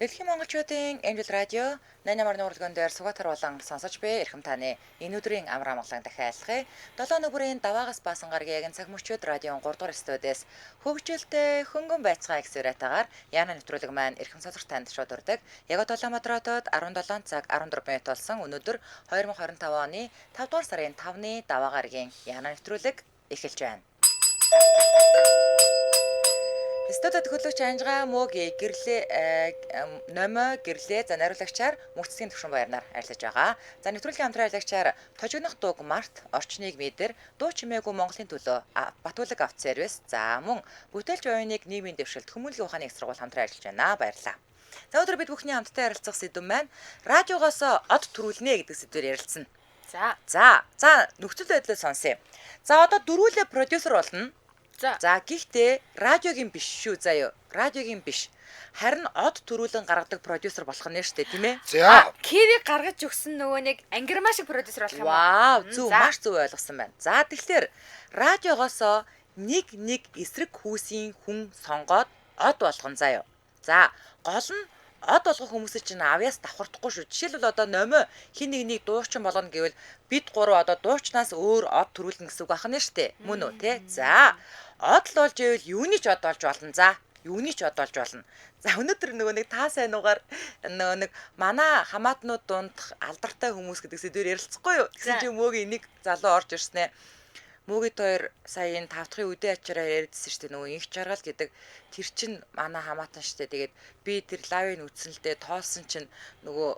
Дэлхийн монголчуудын Angel Radio 88 урлагэн дээр Сугатар болон сонсож буй эрхэм таны энэ өдрийн амар амгалан дахин айлхъя. 7 нүбрийн даваагаас баасан гарагийн яг цаг мөчид радион 3 дугаар студиэс хөгжилтэй хөнгөн байцгаа их сүрэтагаар яна нэвтрүүлэг маань эрхэм сонсогч танд шууд урдаг. Яг одоо Улаанбаатар хотод 17 цаг 14 минут болсон. Өнөөдөр 2025 оны 5 дугаар сарын 5-ны даваа гарагийн яна нэвтрүүлэг эхэлж байна. Студид төлөөлөгч Анжгаа Мөги гэрлээ номой гэрлээ за найруулагчаар Мөнх цэцгийн төвшин баярнаар ажиллаж байгаа. За нэвтрүүлгийн хамтран ажиллагчаар Тожигнох дууг Март орчныг мэдэр дуу чимээгүй Монголын төлөө Батүлэг автосервис за мөн бүтээлч оюуныг нийгмийн дэвшилт хүмүүнлэгийн ухааны их сургууль хамтран ажиллаж байна. Баярлалаа. За өнөөдөр бид бүхний хамтдаа ярилцах сэдэв маань радиогоос од төрүүлнэ гэдэг сэдвээр ярилцсан. За. За за нөхцөл байдлаа сонсъё. За одоо дөрвөлээ продюсер болно. За. За гэхдээ радиогийн биш шүү заяо. Радиогийн биш. Харин од төрүүлэн гаргадаг продюсер болох нь шүү дээ, тийм ээ? За. Киви гаргаж өгсөн нөгөө нэг ангирмаа шиг продюсер болох юм уу? Вау, зөв За. маш зөв ойлгосон байна. За тэгэхээр радиогоосоо нэг нэг эсрэг хүүсийн хүн сонгоод од болгон заяо. За гол нь од болгох хүмүүсийг чинь авьяас давхардахгүй шүү. Жишээлбэл одоо номой хин нэг нэг дуучин болгоно гэвэл бид гурав одоо дуучнаас өөр од төрүүлнэ гэсэн үг ахна шүү дээ. Мөн үү те? За од л болж ивэл юуны ч од болж болно. За юуны ч од болж болно. За өнөөдөр нөгөө нэг та сайн угаар нөгөө нэг манай хамаатнууд дунд алдартай хүмүүс гэдэг сэдвээр ярилцахгүй юу? Тэгсэн За. чинь мөөгийн нэг залуу орж ирсэн ээ. Мөөгийн хоёр сая энэ тав дахын үдэ ачаараа яриадсэн шүү дээ. Нөгөө инх жаргал гэдэг тэр чин манай хамаатан шүү дээ. Тэгээд би тэр лайвыг үзсэн л дээ. Тоолсон чинь нөгөө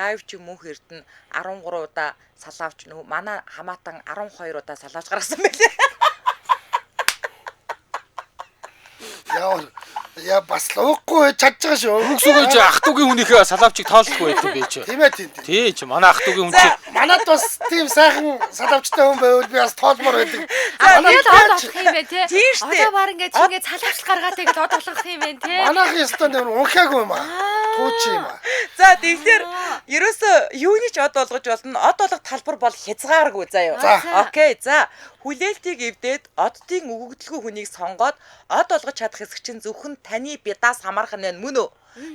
лайв чи мөнх эрдэнэ 13 удаа салаавч нөгөө манай хамаатан 12 удаа салаавч гаргасан байлээ. Яа яа бас л уухгүй чадж байгаа шүү. Үгсүгөө чи ах トゥ угийн хүнийхээ салаавчийг тоолохгүй байдаг би чи. Тийм ээ тийм. тийм. Тий чи манай ах トゥ угийн хүн чи Манад бас тийм сайхан салавчтай хүн байвал би бас тоолмор байдаг. А тэгэл од болох юм байна те. Тийм шүү дээ. Одоо баг ингээд чи ингээд салаавчлал гаргаад тэгээд од болох юм байна те. Манайхын ёстой нэр унхаагүй юм аа. Тууч юм аа. За тэгэхээр ерөөсөө юуны ч од болгож болно. Од болгох талбар бол хязгааргүй заяа. За. Окей. За хүлээлтийг эвдээд оддын өгөгдөлгүй хүнийг сонгоод од болгож чадах хэсэг чинь зөвхөн таны бидаас хамаарх нь байна мөн үү?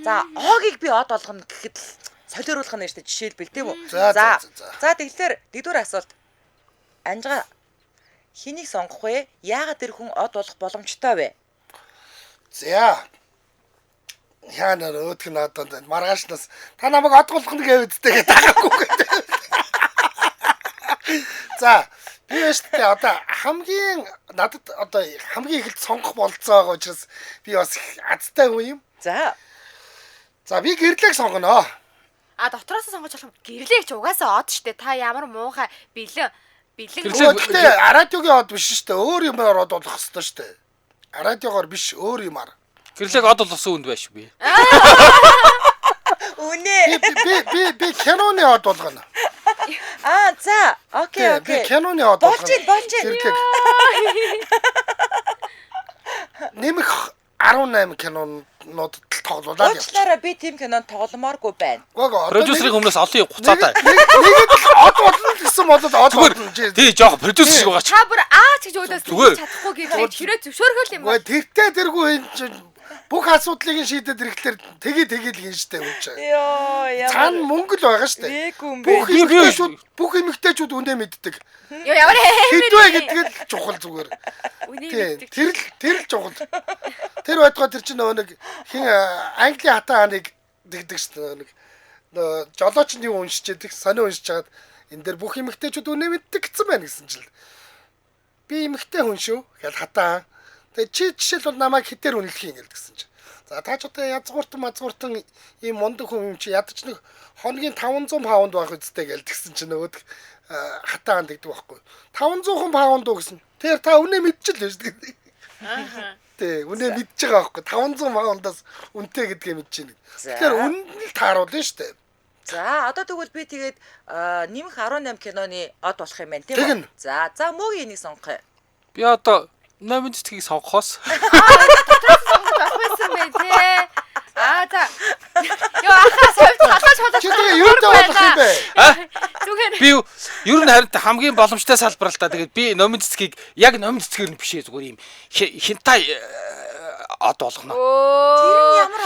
За оогийг би од болгоно гэхэд л солиоруулах нь шүү дээ жишээлбэл тийм үү? За, за, за, за. За тэгэхээр нэгдүгээр асуулт. Анжгаа хэнийг сонгох вэ? Яагаад тэр хүн од болох боломжтой вэ? За. Яа нэр өөдг надад маргаашнаас та намайг од болгох нь гэвэдтэй гэдэг тагаагүй гэдэг. За би байна шүү дээ одоо хамгийн надад одоо хамгийн их л сонгох болцоо байгаа учраас би бас их азтай хүн юм. За. За би гэрлэг сонгоно. А дотроос сонгож болох юм. Гэрлээ чи угаасаа од штэ. Та ямар муухай бэлэн бэлэн Гэрлээ- Гэхдээ радиогийн од биш шүү дээ. Өөр юмар од болох ёстой шүү дээ. Радиогоор биш өөр юмар. гэрлэг од болгосон хүнд байж би. Үнэ. Би би би би киноны од болгоно. Аа за. Окей, Тий, би окей. киноны од Болж болгоно. байна, болж байна. Гэрлэг. Нэмэх 18 кинонуудад л тоглуулаад явчих. Уучлаарай би тийм кинонд тогломооргүй байна. Үгүй ээ, одоо Продюсерийн өмнөөс олон юм буцаатаа. нэг л од болно гэсэн бол од Зүгээр болно. Чи- тий жоох продюсер шиг байгаа чи. Та бүр аа ч гэж өөдөөс Зүгээр. чадахгүй гэрлээ хэрэг зөвшөөргөл юм Үгүй бол. тэртээ тэргүй энэ чинь бүх асуудлыг нь шийдээд ирэхлээр тгий тгий л хийн штэ үн чинь. Йоо, ямар. Цаана мөнгө л байгаа штэ. Ээг юм бэ. Бүх Би- би- эмэгтэйчүүд бүх эмэгтэйчүүд үнэ мэддэг. Йоо ямар Хэд вэ гэдэг л чухал зүгээр. Үнэ Тий, мэддэг. тэр л тэр л чухал. Тэр байтугай тэр чинь нөгөө нэг хин Английн хатан хааныг дэгдэг штэ нөгөө нэг нөгөө жолооч нь юу уншиж идэг, сонио уншиж хагаад энэ дээр бүх эмэгтэйчүүд үнэ мэддэг гэсэн байна гэсэн чил. Би эмэгтэй хүн шүү гэл хатан хаан. Тэгээ чи жишээлбэл намайг хитээр үнэлэх юм гэл гэсэн чи. За та ч одоо язгууртан мазгууртан ийм мундаг хүн юм чи ядаж нэг хоногийн 500 паунд байх үсттэй гэл тэгсэн чи нөгөөд хатан хаан тэгдэг байхгүй. 500 паунд уу гэсэн. Тэр та үнэ мэдчихлээ шүү дээ. Тэ үнэ мэдж байгаа байхгүй. 500 паундаас үнэтэй гэдгээ мэдж байна. За. Тэгэхээр үнэнд нь л тааруулна шүү дээ. За, одоо тэгвэл би тэгээд нэмэх 18 киноны од болох юм байна тийм үү? Тэгнь. За, за мөгийн энийг сонгох юм. Би одоо номын цэцгийг сонгохоос Сонгож авах байсан бэ те. Аа за. Йоо ахаа совь талаач Чи тэгээ юутай болох юм бэ? Зүгээр. Би ер нь харин хамгийн боломжтой салбар л та. Тэгээд би номын цэцгийг яг номын цэцгээр нь биш ээ зүгээр юм хинтай од болгоно.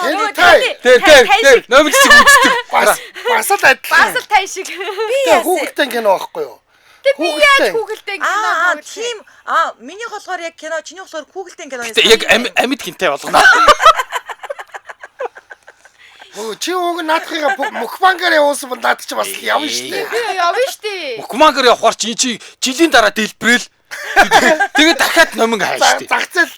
Тэр нь ямар Хинтай. Тэр тэр тэр номын цэцэг үздэг. Бас бас л адилхан. Бас л тай шиг. Тэ хүүхэлтэй кино байхгүй юу? Тэг би яаж хүүхэлтэй кино Аа тоглох тийм аа миний болохоор яг кино чиний болохоор хүүхэлтэй кино юм. Гэтэ яг амьд хинтай болгоно. Өө чи уг наадхыгаа мукбангаар явуулсан бол наад чи бас явна шүү дээ. Би явна штэ. Мукмангаар явахаар чи чи жилийн дараа дэлбэрэл. Тэгээд дахиад номин хайж штэ. Зах зээл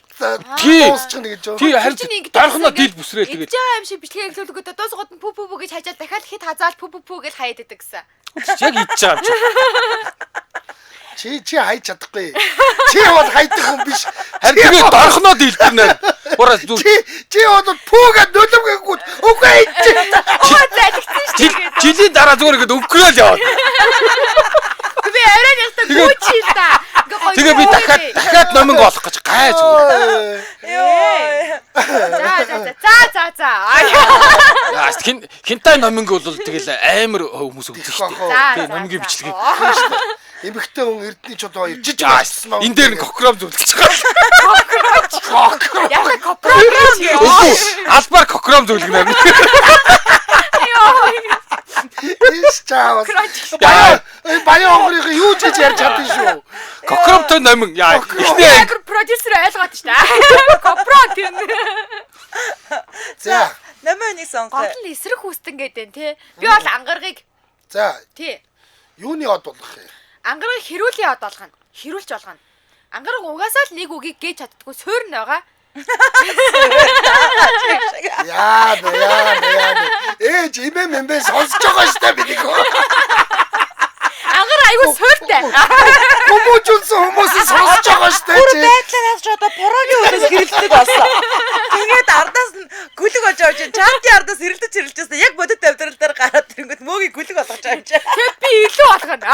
Тий. дуусчихна гэж юу? Тий харин Тэр чинь ингэж дархнаа ингээд дил бүсрээл тэгээд Идэж байгаа юм шиг бичлэгээ эхлүүлэнгүүтээ дуусгууд нь пү пү пү гэж хажаал дахиад хит хазаал пү пү пү гэж хаяад идэг гэсэн. яг идэж байгаа юм чи. Чи чи хайж чадахгүй. Чи бол хайдаг хүн биш. Харин тэгээд дархнаа дэлбэрнэ. Ураа зүг Чи чи бол пүүгээ нөлөвгөөгүй үгүй чи. Оо залгицсан штэ. жил жилийн дараа зүгээр ингээд өнгөрөөл яваад. Би орой явахдаа Тэгээд- гүйч л та. Ингээ гоё. Тэгээ би дахиад дахиад номинг олох гэж гай зүгээр. Йоо. За за за за за за. Аа хин хинтай номинг бол тэгэл амар хүмүүс үздэг шүү дээ. За Тэгээ номингийн бичлэгийг. Эмэгтэй хүн эрдний чулуу хоёр жижиг Яа, болсон. энэ дээр нь кокром зүглэж байгаа. Яг копром. Үгүй, албаар кокром зүглэгнэ. Иш чаавас. Яа, Баян онгорыг юу ч гэж ярьж чадсан шүү. кокромтой номин. Яа, эхний анги Яг продюсер ойлгоод штэ. Копро тэр. За. Номын нэг сонгох. Гол нь эсрэг хүүстэн гэдэг тий. Би бол ангаргийг За, тий. юуны од болох юм? Ангарыг хэрүүлийн од болгоно. Хэрүүлж болгоно. Ангараг угаасаа л нэг үгийг гээч чаддгүй суурь нь байгаа. Яа, яа, яа. Ээж имэ мэмбэ сонсож байгаа шүү дээ миний. Ангар айгүй суурьтай. Хүмүүжүүлсэн хүмүүс нь сонсож байгаа шүү дээ Бүр чи. байдлаа нааш одоо порогийн өнөөс хэрэлдэг болсон. Тэгээд ардаас нь гүлэг болж авч чатын ардаас хэрэлдэж хэрэлжсэн. Яг бодит амьдрал дээр гараад ирэнгүүт мөөгийг гүлэг болгож авч. Тэгэд би илүү болгоно.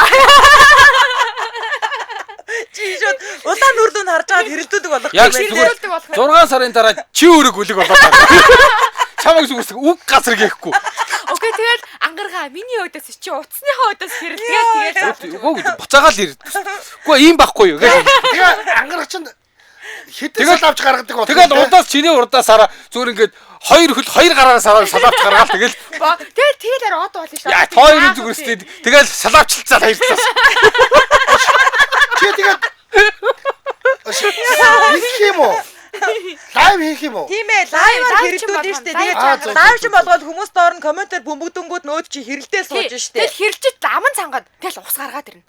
Чи шууд улаан нүрлүү нь харж байгаад хэрэлдүүлэг болгох Яг юм байна. зүгээр Хэрэлдүүлдэг болох. 6 сарын дараа чи өөрөө гүлэг болоод байна. Чамайг зүгээс үг газар гээхгүй. Окей тэгэл ангаргаа миний өдөөс чи утасныхаа өдөөс хэрэлдэгээл тэгэл. Үгүй буцаагаал ир. Үгүй ийм байхгүй юу гэж. Тэгээ ангараг чинь хэдэн Тэгэл- салавч гаргадаг болох. Тэгэл урдаас чиний урдаас сараа зүгээр ингээд хоёр хөл хоёр гараараа сараа салавч гаргаал тэгэл Тэгэл тэгэл арай од болно шүү. яа та хоёрын зүгээс тэгэл салавчлцаа баярлалаа. Чи тэгээд хийх юм уу? Лайв хийх юм уу? Тийм ээ, лайваар Лайв чинь хэрэлдүүлнэ штэ. болгоно. Тэгээд Аа, зөв, лайв зөв, чинь болгоод хүмүүс доор нь комментээр бөмбөгдөнгүүд нөөд чи хэрэлдээл сууж штэ. Тэгэл хэрэлжиж ламан цангаад тэгэл ус гаргаад ирнэ.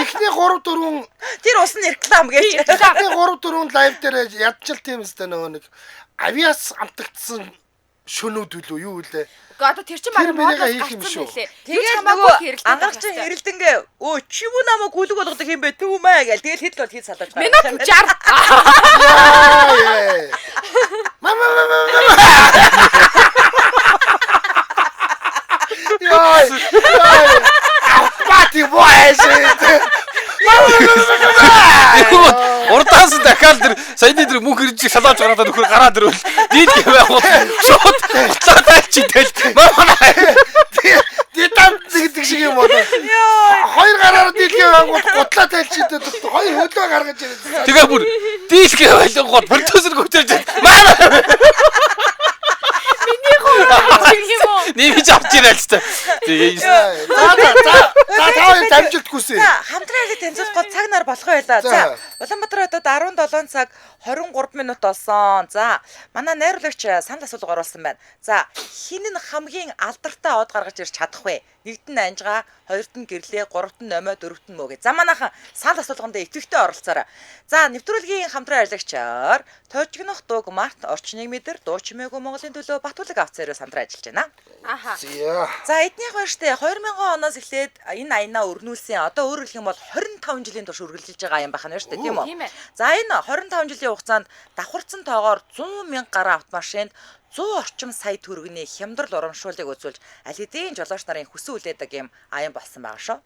Эхний 3 4 Тэр ус нь реклам гэж. эхний 3 4 лайв дээр ядчил тийм өстэй нөгөө нэг авиас амтагдсан шөнүүд үлээ юу үлээ. Гэхдээ одоо тэр чинь Тэр баг мэрийгээ модоос хийх юм гарцсан шүү. байлээ. Юу ч Тэгээд хамаагүй нөгөө хэрэлдээд ангараг чинь хэрэлдэнгээ өө чи юу намайг гүлэг болгодог юм бэ төв маа гээл тэгэл хэд л бол хэд салавч гаргаж Минут 60. Яа яа. Мама мама мама. Яа. Яа. Пати войс. Урдаас дахиад тэр саяны тэр мөнх ирж салааж гараад нөхөр гараад ирвэл дийл гэвээ гол шууд буцаад айлч тэгэл маа Дитам гэдэг шиг юм уу? Хоёр гараараа дийлгээ ангууд гутлаа тайлчихдээ хоёр хөлөө гаргаж ирсэн. тэгээ бүр дийл гэвэл гол продюсер көтөрж маа Юм уу? нэмж авч ирэл ч тэгээ За за за за та хоёр дамжилт хүсье. За хамтран ажил танилцуулах цаг нар болох байлаа. За. За Улаанбаатар хотод 17 цаг 23 минут болсон. За манай найруулагч санал асуулга оруулсан байна. За хин нь хамгийн алдартай од гаргаж ирж чадах вэ? Нэгд нь анжгаа, хоёрт нь гэрлээ, гуравт нь номой, дөрөвт нь мөг. За манайхан санал асуулганд идэвхтэй оролцоорой. За нэвтрүүлгийн хамтран ажиллагчаар Тожигнох дууг Март орчныг мэдэр дуу чимээгүй Монголын төлөө Батүлэг авцаараа самтран ажиллаж байна. Аха. За. За эднийх байна штэ 2000 оноос эхлээд энэ аянаа өрнүүлсэн. Одоо өөрөөр хэлэх юм бол 25 жилийн турш үргэлжилж байгаа юм байна штэ тийм үү? Тийм ээ. За энэ 25 жилийн хугацаанд давхарцсан тоогоор 100 мянга гаруй автомашинд 100 орчим сая төгрөгийн хямдрал урамшууллыг үзүүлж аль хэдийн жолооч нарын хүсэн үлээдэг юм аян болсон байгаа шүү.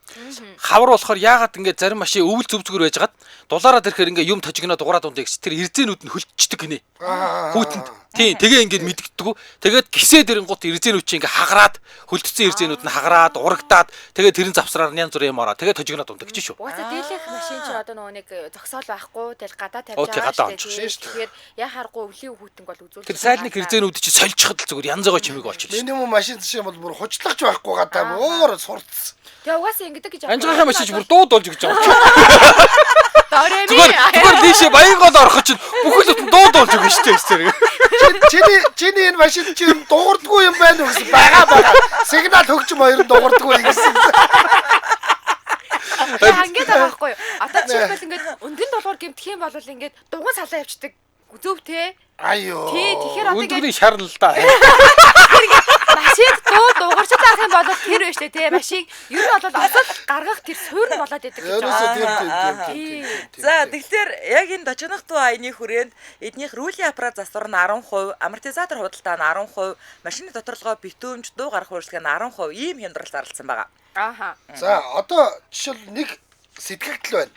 Хавар болохоор яагаад ингээд зарим машин өвөл зүв зүгээр байжгаад дулаараа ирэхээр ингээд юм тожигноо дугаараад ундаг гэж тэр эрзээнүүд нь хөлчдөг гинэ. Хүүтэнд. Тийм, тэгээ ингээд мэддэггүй. Тэгээд гисээ дэрэнгуут эрзээнүүд чинь ингээд хагараад хөлдсөн эрзээнүүд нь хагараад урагдаад тэгээ тэрэн завсраар нян зүр юм ороо. Тэгээ тожигноод ундаг гэж шүү. Угаасаа дийлэх машин чи одоо нөгөө нэг зогсоол байхгүй тэгэл гадаа тавьж Оо, тий, байгаа гадаа шүү ончих дээ. шүү дээ. Тэгэхээр яхааргүй өвлийн хүүтэнг бол үзүүлж. Тэр сайлныг эрзээнүүд чинь сольчиход л зүгээр янз гой чимээг болчихлоо шүү. Минимум машин жишээ бол бүр хужлагч байхгүй гадаа өөр сурц. Тэгээ угаасаа ингэдэг гэж Анжгаахын машин чи бүр дууд болж гэж байгаа юм. Дореми. Зүгээр зүгээр дийшээ баян гол орох чинь бүхэл бүтэн дууд болж өгнө шүү дээ тэр. Чиний чиний энэ машин чи юм дуурдгүй юм байна уу гэсэн байгаа байгаа. Сигнал хөгжим хоёр нь дуурдгүй гэсэн. Тэгээ ингээд байгаа байхгүй юу? Одоо жишээлбэл ингээд өндгөн дулгуур гимтэх юм бол ингээд дугуй салаа явцдаг. Зөв те. Аюу. Тий, тэгэхээр одоо ингээд Өндгөний шарна л да. машинд дуу дуугарч таах юм бол тэр байж тээ те. Машин ер нь бол осол гаргах тэр суурь нь болоод идэг гэж Ерөөсөө байгаа. тийм тийм тийм тийм тийм. За тэгэхээр яг энэ дожигнох туу аяны хүрээнд эднийх рүүлийн аппарат засвар нь 10%, амортизатор худалдаа нь 10%, машины доторлогоо битүүмж дуу гарах үйлчлэг нь 10% ийм хямдрал зарласан байгаа. Ааха. За одоо жишээл нэг сэтгэгдэл байна.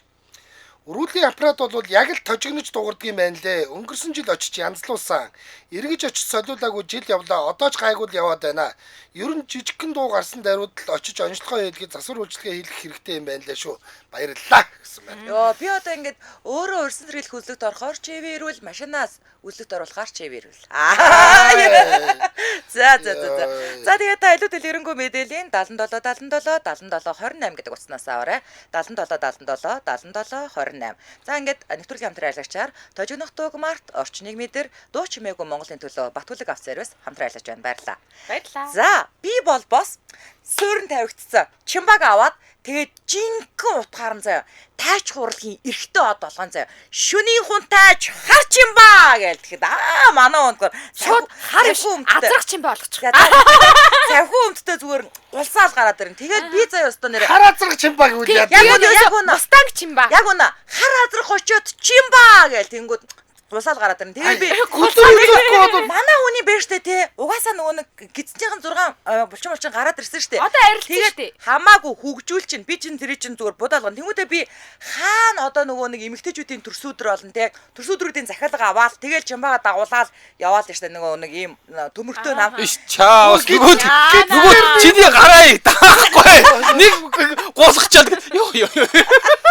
Рүүлийн аппарат бол яг л тожигнож дуурдаг юм байна лээ. Өнгөрсөн жил очиж янзлуулсан. Эргэж очиж солиулаагүй жил явлаа. Одоо ч гайгүй л яваад байна. Ер нь жижигхэн дуу гарсан даруйд л очиж онцлогоо хийлгээ засвар үйлчилгээ хийлгэх хэрэгтэй юм байна лээ шүү. Баярлалаа гэсэн байна. Йоо би одоо ингээд өөрөө урьдчилан сэргийлэх үзлэгт орохоор ч ирвэл машинаас үзлэгт оруулахаар ч ирвэл. Аа. За за за за. За тэгээд та илүү дэлгэрэнгүй мэдээллийн 77 77 77 28 гэдэг утаснаас аваарай. 77 77 77 28. За ингээд нэвтрүүлгийн хамтран ажиллагчаар Тожигнох дууг март орчныг мэдэр дуу чимээгүй Монголын төлөө Батүлэг ав сервис хамтран ажиллаж байна. Баярлалаа. Баярлалаа. За би бол бос суурин тавигдсан. Чимбаг аваад тэгээд жинхэнэ утгаар нь заяа тайч хурлагийн эрэгтэй од болгон заяа. Шөнийн хүн тайч хар чимба гэж тэгэхэд аа манай хүнд Шууд хар биш азрах чимба болгочих. Цавхин өмдтэй зүгээр гулсаал гараад ирнэ. Тэгээд би заяа өстө нэрэ. Хар азрах чимба гэвэл яа. Яг үнэ яг үнэ. Мустанг чимба. Яг үнэ. Хар азрах очиод чимба гэж тэнгүүд гулсаал гараад ирнэ. Тэгээд би Гүлээ бол манай хүний бэ штэ те. Угаасаа нөгөө нэг гидснийхэн 6 булчин булчин гараад ирсэн штэ. Одоо арилсан штэ. Хамаагүй хөгжүүл чинь би чинь тэр чинь зүгээр будаалган. Тэнгүүдээ би хаана одоо нөгөө нэг эмэгтэйчүүдийн төрсөдөр болно те. Төрсөдрүүдийн захиалга аваал тэгэл чимбагаа дагуулаад яваал штэ нөгөө нэг ийм төмөртөө нам. Иш чаа бас нөгөө нөгөө чиний гараа даахгүй. Нэг гулгачаад ёо ёо.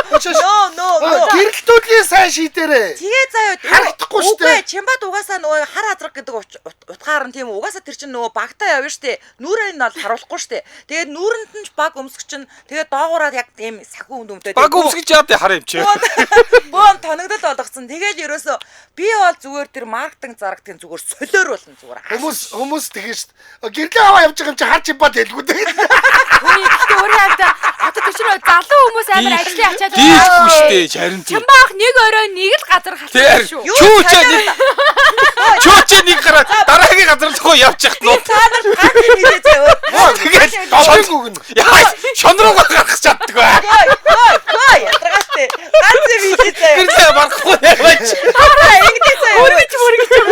Нөө нөө нөө. Гэрэлтүүлгийн сайн шийдээрээ. Тэгээ заяа Харагдахгүй штэ. Үгүй чимбад угаасаа нөгөө хар азраг гэдэг утгаар нь тийм угаасаа тэр чинь нөгөө багтаа явна штэ. Нүрээ нь бол харуулахгүй штэ. Тэгээд нүрэнд нь ч баг өмсгч чинь тэгээд доогуураад яг тийм сахиу өмд өмдөө. Баг өмсгөж яад хар юм чи. Бөөн тоногдол болгоцсон. Тэгээд ерөөсөө би бол зүгээр тэр маркетинг зарагдгийн зүгээр солиор болно зүгээр. Хүмүүс хүмүүс тэгэн штэ. Гэрлээ аваа явж байгаа юм чи хар чимба дэлгүү дээ. Хүний гэхдээ өөрийн хувьд одоо тэр чинь залуу хүмүүс амар ажлын ачаад Дийлэхгүй штэ харин тийм. Чимба ах нэг орой нэг л газар халах шүү. Чүү ч нэг Чүү ч нэг гараа дараагийн газар руу явж яхад нуу. Та нар ганц юм хийлээ заяа. Тэгээд Долоог өгнө. Яа шон руугаа гарах чаддаггүй. Гой гой гой ятрагааштай. Ганц юм хийлээ заяа. Гэрлээ барахгүй яваач. Ингэдэй заяа. Өргөж мөргөж юм.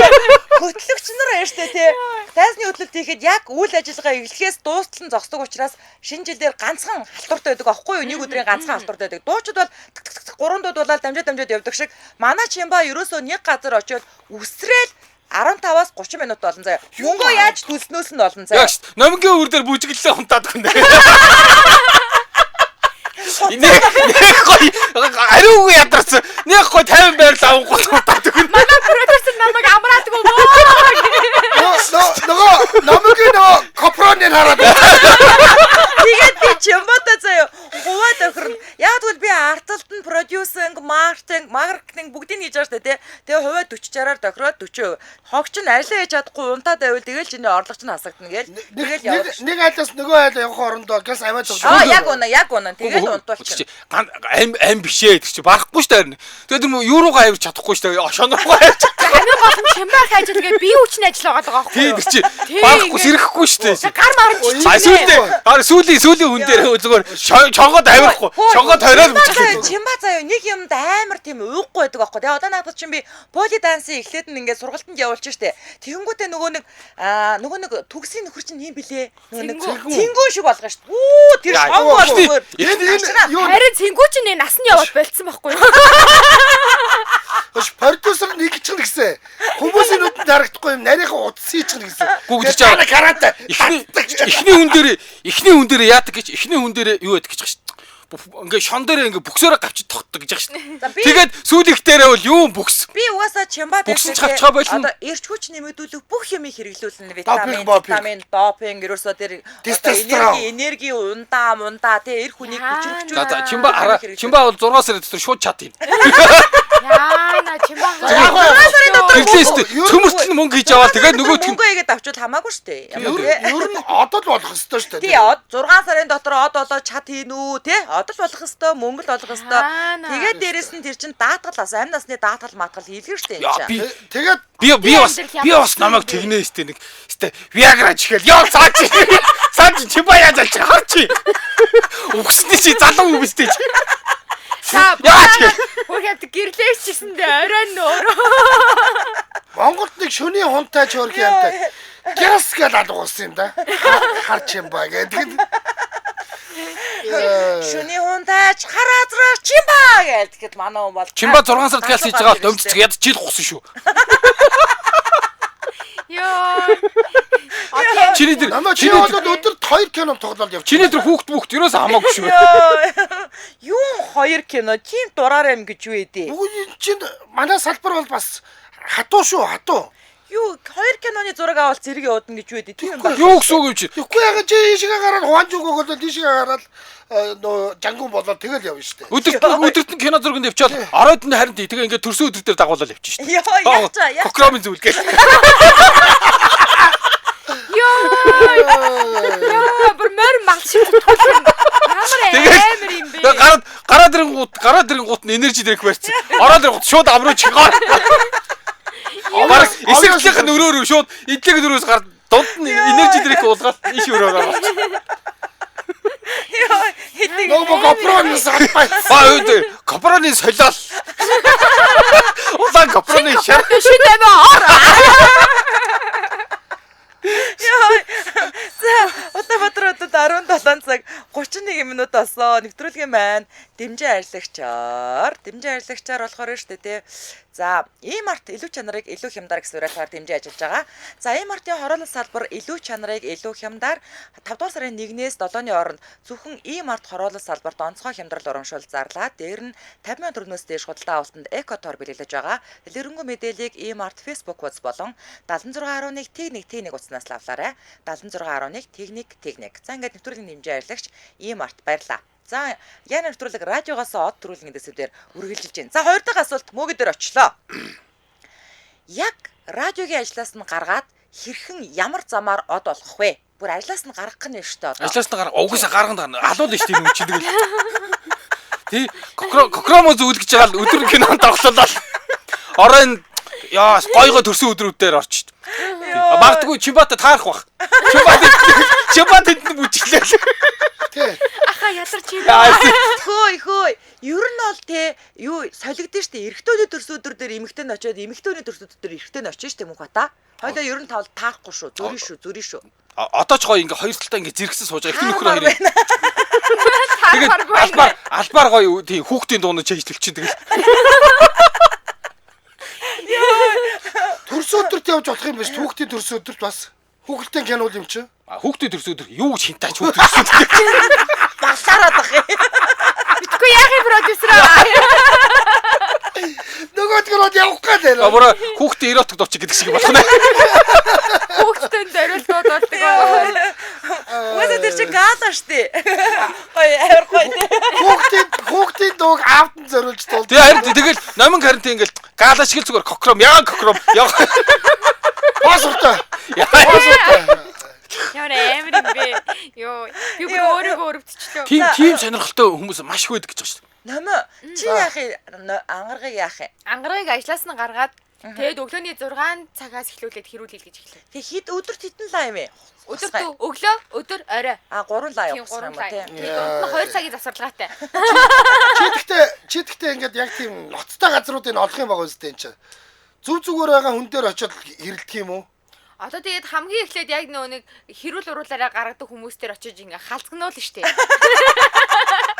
Хөтлөгч нар байна штэ тий. Тайзны хөтлөлт хийхэд яг үйл ажиллагаа эхлэхээс дуустал нь зогсдог учраас шинэ жил дээр ганцхан халтуртай байдаг аахгүй юу? Нэг өдрийн ганцхан халтуртай байдаг. Дуучид бол тк тк тк гурван дууд болоод дамжаад дамжаад явдаг шиг манай чимба ерөөсөө нэг газар очиод үсрээл 15-аас 30 минут болно заяа. Мөнгөө яаж төлснөөс нь болно заяа. Яг ш номгийн үр дээр бүжиглэлээ унтаад өгнө. Нэг нэг гой ариугүй ядарсан. Нэг гой 50 байр лавангууд унтаад өгнө. Манай продюсер намайг амраадаг юм уу? Нөгөө номгийн нөгөө копроны хараад. Тэгээд би чимбатай заяа. Хуваа тохирно. Яг тэгвэл би арталт нь продюсинг, маркетинг бүгдийг хийж байгаа шүү дээ, тий. Тэгээ хуваа 40 60-аар тохироод 40%. Хогч нь арилаа хийж чадахгүй унтаад байвал тэгэл чиний орлого чинь хасагдана гээл. Тэгэл явах. Нэг айлаас нөгөө айл явах орондоо газ аваад зогсоо. Аа яг үнэ, яг үнэ. Тэгэл унтуулчих. Ам ам бишээ гэдэг чи барахгүй шүү дээ. Тэгээд тэр юу руугаа авирч чадахгүй шүү дээ. Шон руугаа авирч. Хамгийн гол нь чимбах ажил гээ бие хүчний ажил байгаа байхгүй Тий юу? тэр чи барахгүй сэрэхгүй шүү дээ. Гар марч. А сүүлдээ гар сүүлийн хүн дээр зүгээр чонгод авихгүй. Чонгод хороод бүжиглээ. Тэр чимба заяа нэг юмд амар тийм ууггүй байдаг байхгүй. Тэгээ одоо надад чинь би поли дансын эхлээд нь ингээд сургалтанд явуулчих штэ. Тэгэнгүүтээ нөгөө нэг нөгөө нэг төгсийн нөхөр чинь юм блэ? Нөгөө нэг цэнгүүн шиг болгоо штэ. Үү тэр шонгоо зүгээр. Энэ юу Харин цэнгүү чинь энэ нас нь яваад болцсон байхгүй юу? Хош продюсер нэг ч гэсэн. Хүмүүсийн нүдэнд харагдахгүй юм нарийнхан утас хийчих гэсэн. Гүг гэж чаа. Карата. Эхний хүн дээр эхний хүн дээр яадаг гэж эхний хүн дээр юу яадаг гэж байгаа шүү дээ. Ингээ шон дээр ингээ бүксөөрөө гавчиж тогтдог гэж байгаа шүү дээ. Тэгээд сүүлийнх дээрээ бол юу бүкс. Би угаасаа чимба дээр чавчгаа болно. Одоо эрч хүч нэмэгдүүлэх бүх юмыг хэрэглүүлнэ. Витамин, допинг ерөөсөө тэр одоо энерги ундаа тий эр хүнийг хүчрхжүүлэх. За чимба чимба бол 6 сарын дотор шууд чат юм. Яана чимба 6 сарын дотор цөмөртөл нь мөнгө хийж аваад тэгээд нөгөө мөнгө хийгээд авчвал хамаагүй шүү дээ. Ер нь одол болох ёстой шүү дээ. Тий 6 сарын дотор од болоо чат хийн үү тий одол болох ёстой, мөнгө л болох ёстой. Тэгээд дээрэс нь тэр чин даатгал бас амь насны даатгал матгал хийлгэн шүү дээ энэ чинь. Тэгээд би бас намайг тэгнэ өстэй нэг өстэй Viagra чихэл ёо цаа чи. Цаа чи чимба яаж алчих хар чи. Үхсний чи залуу хүмүүстэй чи. За бүр хавт гэрлээч чисэндээ орой нь өөрөө. Монголд нэг шөний хунтай чөрх юмтай. Гяс гэж алгуулсан юм да. Хар чимба гэдэг. Шөний хундаач хар азраа чимба гэж тэгэхэд манай хүн бол чимба 6 сард галс хийж байгаа бол өмцөг ядаж жил гусан шүү. Йоо. Чиний тэр чи бол өдөрт 2 кино тоглоод явчих. Чиний тэр хүүхд мөхт ерөөсөө хамаагүй шүү. Юу 2 кино тийм дураар юм гэж юу ээ. Үгүй чин манай салбар бол бас хатуу шүү хатуу. Юу 2 киноны зураг авал зэрэг явуулна гэж юу ээ тийм юм байна. Юу гэсэн үг юм чи? Тэгэхгүй яга чи ийшээ гараад хуанжууг өгöd тийшээ гараад нөө жангун болоод тэгэл явна шүү дээ. Өдөрт нь кино зурганд явчаад оройд нь харин тэгээ ингээд төрсөн өдөр дээр дагуулаад явчих шүү дээ. Йоо яа. Кокромын зүйл гээл. Йоо. Йоо бүр морь мал шиг зүтгэл. Ямар амар юм бэ? Гараад ирэнгуут нь энержи дрink барьсан. Ороод ирэнгуут шууд амруу чихгоо. Бараг эсрэглийнх нь өрөөрөө шууд эдлэг өрөөс гар дунд нь энержи дрink уулгаад иш өрөөр ороод. Йоо хэдэг нөгөө копроны салбай. Ба өөдөө копроны солиол. Улаан копроны шар. Шинэ амиа ор. Йоо. За Улаанбаатар хотод 17 цаг 31 минут болсон. Нэвтрүүлгийн маань дэмжин ажиллагчаар, дэмжин ажиллагчаар болохоор шүү дээ тий. За, E-Mart илүү чанарыг илүү хямдар гэсэн уриалгаар дэмжин ажиллаж байгаа. За, E-Mart-ийн хороолол салбар илүү чанарыг илүү хямдар 5 дугаар сарын 1-ээс 7-ны хооронд зөвхөн E-Mart хороолол салбарт онцгой хямдрал урамшуул зарлаа. Дээр нь 50,000 төгрөгнөөс дээш худалдаа авалтанд Экотор бэлэглэж байгаа. Дэлгэрэнгүй мэдээллийг E-Mart Facebook хуудас болон 76.1 Т1 Т1 утаснаас лавлаарай. 76.1 Т1 Т1. За, ингээд нэвтрүүлгийн дэмжин ажиллагч E-Mart баярлаа. За, яана нэвтрүүлэг радиогоос од төрүүлэн гэдэг сэдвээр үргэлжилж байна. За, хоёр дахь асуулт мөөгө дээр очлоо. Яг радиогийн ажлаас нь гаргаад хэрхэн ямар замаар од болгох вэ? Бүр ажлаас нь гаргах нь шүү дээ одоо. Ажлаас нь гарах, угсаа гарган гарна. Алуулна шүү дээ юм чи тэгэл. Тий, кокромо зүйлгэж байгаа л өдөр кинонд тоглолоо. Оройн яа гойгоо төрсөн өдрүүдээр орч. Магадгүй Чимбата таарах бах. Чимба тэнд нь бүжиглээ. Тий. Аха яларч юм. Хөөе хөөе. Ер нь бол те юу солигдсон шүү дээ. Эрэгтэйний төрсөн өдөр дээр эмэгтэй нь очиод эмэгтэйний төрсөн өдөр дээр эрэгтэй нь очиж шүү дээ мөнх бата. Хоёлоо ер нь тавал таарахгүй шүү. Зүрий шүү, зүрий шүү. Одоо ч гоё ингээ хоёр талдаа ингээ зэрэгсэн сууж байгаа. Эхний нөхөр хоёр. Тэгээд албаар гоё тий хүүхдийн дуунууд чийжлэлчин тэгэл. Төрсөн өдөрт явж болох юм биш. Хүүхдийн төрсөн өдөрт бас хүүхэлдэйн кино юм чи. Хүүхдийн төрсөн өдөр юу гэж хинтаач хүүхдийн төрсөн өдөр. Баллаараад ах юм. Битгүй яах юм продюсераа. Нөгөөдгөр бол явах гээд байна. Бураа хүүхдийн эротик дууч гэдэг шиг болох нэ. Хүүхдтэй дөрөөл дууд болдог. Угаасаа тэр чинь гала штэ. Гоё амар гоё тий. Хүүхдийн дууг аавд нь зориулж дуулдаг. Тий харин тэгэл номин карантин ингээл гала шиг л зүгээр кокром яа кокром яа. Пассвортой. Ямар амар юм бэ? Йоо би бүр өөрийгөө өрөвдчихлөө. Тийм сонирхолтой хүмүүс маш их байдаг гэж байна шүү дээ. Номоо чи яах юм ангаргыг яах юм? Ангаргыг ажлаас нь гаргаад тэгээд өглөөний 6 цагаас эхлүүлээд хэрүүл хэл гэж эхлэв. Тэг хэд өдөрт хэдэн лаа юм бэ? Өдөрт өглөө, өдөр, орой. А 3 лаа явах юм уу тийм. Тэгээд дунд нь 2 цагийн завсарлагатай. Чи тэгтээ Гэхдээ ингээд яг тийм ноцтой газруудыг олох юм байгаа үстэй энэ чинь. Зүв зүгээр байгаа хүн дээр очиод хэрэлдэх юм уу? Одоо тэгээд хамгийн эхлээд яг нөгөө нэг хэрүүл уруулаараа гаргадаг хүмүүс дээр очиж ингээ халзгнуул штэ.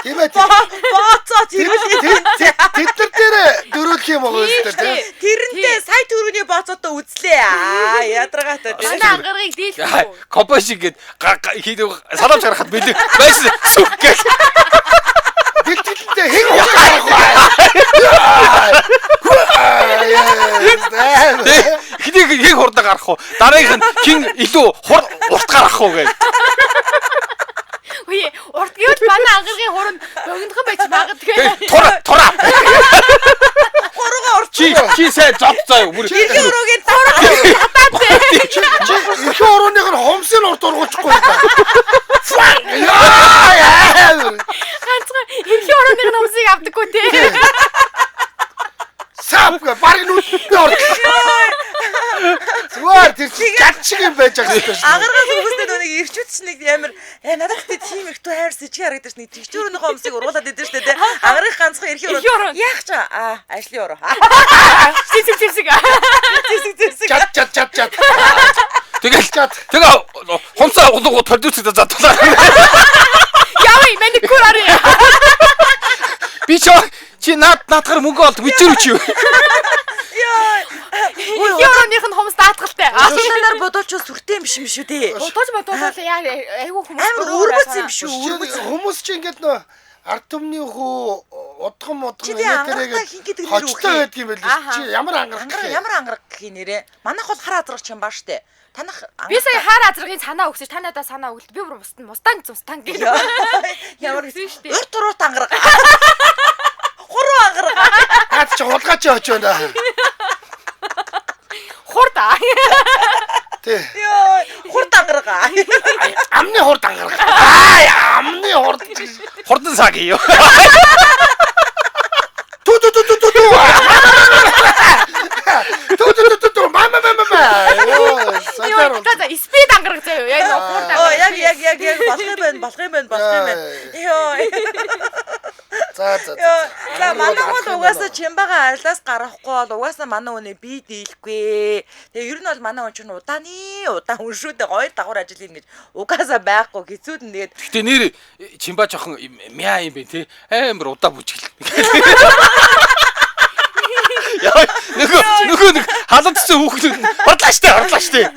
Тийм ээ. Бооцоо тэрүүл Тэд нар дээр дөрөөлөх юм байгаа үстэй тийм. Тэрнтэй сая түрүүний бооцоотой үзлээ. Аа ядаргаатай тийм. Манай ангарыг дийлэхгүй. Компани шиг гээд хийдэг саламж гаргахад бэлэг байсан сүх гэж. Бэлтгэлтэй хэн хурдан гарах вэ? Эхнийг хэн хурдан гарах уу? Дараагийнх нь хэн илүү урт гарах уу гэж. Үгүй урт гэвэл манай ангаргийн хуранд богинохон байж магадгүй. Тура тура. Гурван урт. Чи сайн зов заа юу. Эрхийн уруугийн дараа. Чи эрхийн урууных нь хумсын урт ургуулчихгүй юм да. Яа! Ганцхан эрхийн урууных нь хумсыг авдаггүй те. Сап баг нүдний урт. Зүгээр тэр чи жад шиг юм байж байгаа юм шиг. Агаргаас хүмүүстэй нүг ирчүүд ч нэг амар надад гэтээ тийм их түү хайр сэжиг харагдаж нэг жигчүүрнийхөө өмсийг уруулаад идэв штэ те. Агарах ганцхан эрхийн уруу. Яах ч аа ажлын уруу. Зэвсэг зэвсэг. Зэвсэг зэвсэг. Чад чад чад чад. Тэгэл тэгээ хумсаа углууг продюсер задлаа. Яа, маникюр арай. Би чи наадхаар мөнгө олд бичэр үчи юу. Яа. Эрхийн урууных нь хумс даатгалтай. Асуултаар бодвол ч сүртэй юм биш юм шүү дээ. Бодож бодвол яа айгүй хүмүүс амар өргөц юм шүү. Өргөц хүмүүс чи ингээд нөө ард түмний хүү удган мудган инээтэрэгээд хожтой байдаг юм байл чи ямар ангарах гэх ямар ангарах гэх нэрээ. Манайх бол хар азрах юм баа штэ. Танах би сая хар азрагын санаа өгсөн та надад санаа өгөлт би бүр мустан мустан гэх. Ямар штэ. Урт урут ангарах. Хуруу ангарах. Наад чи хулгай чи очоо наа. Хурд аа. Тий. Йоо, хурд ангарах. Амны хурд ангарах. Аа, амны хурд. Хурдан цаг юу. Ту ту ту ту ту ту. Ту ту ту ту ту. Мама мама мама. Йоо, за спид ангарах заяа. Яг хурд ангарах. Оо, яг яг яг яг болох юм байна, болох юм байна, болох юм байна. Йоо. За за. За манай бол угаасаа Чимбага арлаас гарахгүй бол угаасаа манай үнэ би дийлэхгүй. Тэгээ ер нь бол манай хүн чинь удааны удаан хүн шүү дээ. Гоё дагавар ажил хийнэ гэж угаасаа байхгүй хэцүүд нь тэгээд. Гэтэ нэр Чимба жоохон мяа юм бэ те. Амар удаа бүжиглэн. Яа нөгөө нэг халагдсан хүүхнүүд хорлаа штэ хорлаа штэ.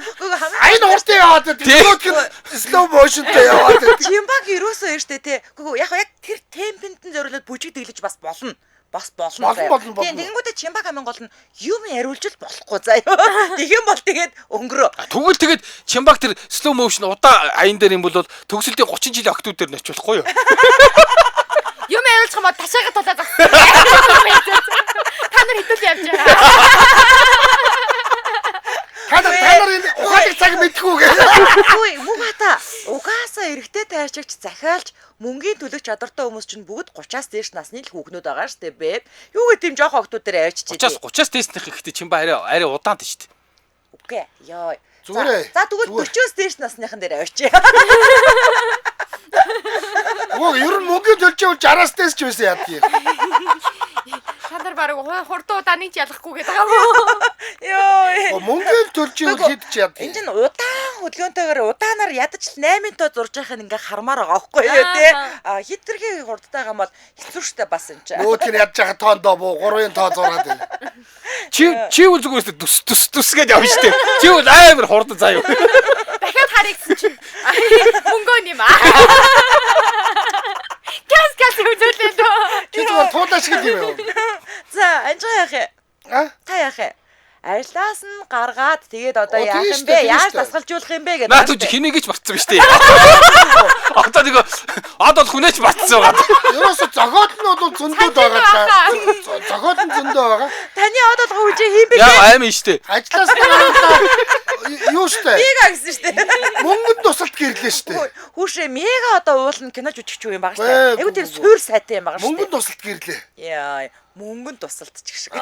Айн хурдан яваад байдаг. Нөгөөх нь slow motionтэй яваад байдаг. Чимбаг ерөөсөө юм штэ те. Үгүй яг яг тэр темпэнд нь зориулаад бүжиг дэглэж бас болно. Бас болно. Тийм тэгэнгүүтээ Чимбаг хамгийн гол нь юм яриулж л болохгүй заа юу. Тэгэн бол тэгээд өнгөрөө. Тэгвэл тэгээд Чимбаг тэр slow motion удаа аян дээр юм бол төгсөлтийн 30 жилийн октод дээр нь очих болохгүй юу? Юм яриулчих юм бол ташаага тулаа зогссон. Та нар хэдүүл явж байгаа. Та нар энэ ухаалаг цаг мэдгүй гэх. Үгүй мөн хата. Угаасаа эрэгтэй тайрчигч захиалж мөнгөний төлөх чадвартай хүмүүс чинь бүгд 30-аас дээш насны л хүүхнүүд байгаа штэ бэ. Юу гэдэг тийм жоох охтууд дээр авчиж. 30-аас дээшнийх ихтэй Чимба арай удаан тийм штэ. Үгүй ёо. Зүгээр. За тэгвэл 40-оос дээш насныхан дээр авчиж. Үгүй ер нь мөнгөний төлж явал 60-аас дээш ч байсан яадаг юм. Та нар бараг хурдан удааныг ч ялахгүй гэдэг юм уу? Йоо. Мөнгөний төлж явал хэд ч яадаг. Энд чинь удаан хөдөлгөөнтэйгээр удаанаар ядаж л 8 тоо зурж байхын ингээ хармаар байгаа байхгүй юу те. А хитрхи хурдтай байгаа юм бол хэцүү шттэ бас энэ чинь. Нөгөөх нь ядж байгаа тоондоо буу 3-ын тоо зураад байна. Чи үл зүгээрс дүс дүс дүс гэж явна штэ. Чи үл амар хурдан заа юу. Дахиад харагдсан чинь мөнгөө нэм. Газ газ үзүүлээ лөө. Чи зүгээр туулаа шиг юм юу? За, анжгаа яах вэ? А? Та яах вэ? Ажлаас нь гаргаад тэгээд одоо Оо, яах тийм юм шүү бэ? дээ, тийм Яаж шүү дээ. дасгалжуулах юм бэ гэдэг. Наад үгүй хэнийг ч мартсан биш үү? Одоо нэг од бол хүнээч мартсан байгаа. Ерөөсө зохиол нь бол зөндөө байгаа даа. Зохиол нь зөндөө байгаа. Таны од болгох үжи хийм бэ? Яа аим юм штэ. Ажлаас нь гаргалаа. Юу штэ? Мега гэсэн штэ. Мөнгөнд тусалт гэрлээ штэ. Хүүшээ мега одоо уулна кино жүжигч юу юм байгаа штэ. Айгу тэр суур сайтай юм байгаа штэ. Мөнгөнд тусалт гэрлээ. Яа, мөнгөнд тусалт ч гэх шиг.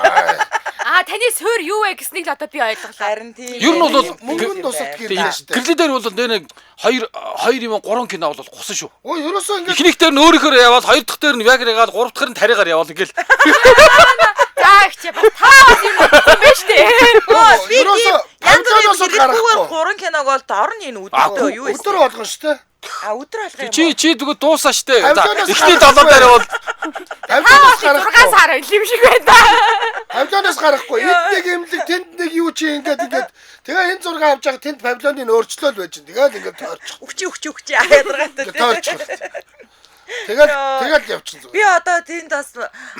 Аа, таны суур юу вэ гэснийг л одоо би ойлголоо. Харин тийм. Ер нь бол мөнгөнд тусалт гэрлээ штэ. Гэрлээ дээр бол нэр 2 2 юм 3 кино бол гусан шүү. Өө, ерөөсөө ингээд Эхнийх дээр нь өөрөөхөр яваал, хоёр дахь дээр нь Viagra гаал, гурав дахь нь таригаар яваал ингээл. За ихчээ та бас юм бодсон байж тээ. Би Ерөөсөө янз павильоноос бүрийн гарахгүй. 3 киног бол дорн энэ өдөртөө юу вэ? Өдөр болгон штэ. А өдөр алга юм. Чи чи зүгээр дуусаа штэ. За Павильоноос эхний 7 дээр бол Павильоноос 6 гарахгүй. сар юм шиг байна да. Павильоноос гарахгүй. Энд нэг имлэг, тэнд нэг юу чи ингээд ингээд тэгээ энэ зураг авч байгаа тэнд павильоныг өөрчлөөл байж. Тэгээл ингээд тойрчих. Үхчи үхчи үхчи ядаргаатай. Тойрчих. Тэгэл тэгэл явчихсан Би зүгээр. одоо тэнд бас